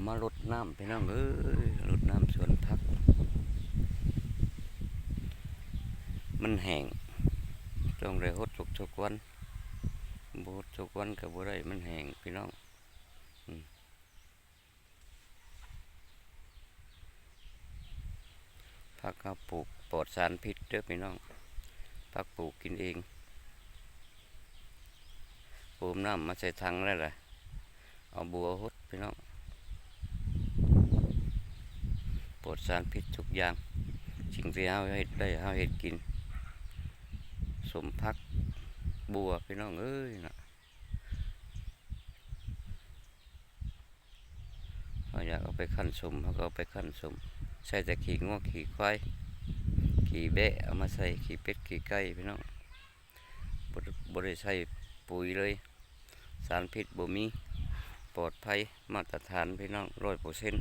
ມາລົດນ້ຳພີ່ນ້ອງເອີຍ ລົດນ້ຳສວນຜັກ ມັນແຫ້ງ ຕ້ອງໄດ້ຫົດທຸກໆວັນ ບໍ່ຫົດທຸກວັນກໍບໍ່ໄດ້ ມັນແຫ້ງພີ່ນ້ອງ. ອືມ ຜັກເຮົາປູກປອດສານພິດເດີພີ່ນ້ອງ ຜັກປູກກິນເອງ. ໂຮມນ້ຳມາໃສ່ຖັງແລ້ວລະ ເອົາບົວຫົດພີ່ນ້ອງ ປອດສານພິດທຸກຢ່າງ ສິ່ງທີ່ເຮົາເຮັດໄດ້ເຮົາເຮັດກິນ ສົມຜັກບົວພີ່ນ້ອງເອີຍນະ. ເຮົາຢາກເອົາໄປຄັ້ນສົມ ເຮົາກໍເອົາໄປຄັ້ນສົມ ໃຊ້ແຕ່ຂີ້ງົວຂີ້ຄວາຍ ຂີ້ແບ້ເອົາມາໃສ່ ຂີ້ເປັດຂີ້ໄກ່ພີ່ນ້ອງ ບໍ່ ບໍ່ໄດ້ໃສ່ປຸ໋ຍເລີຍ ສານພິດບໍ່ມີ ປອດໄພ ມາດຕະຖານພີ່ນ້ອງ ຮ້ອຍເປີເຊັນ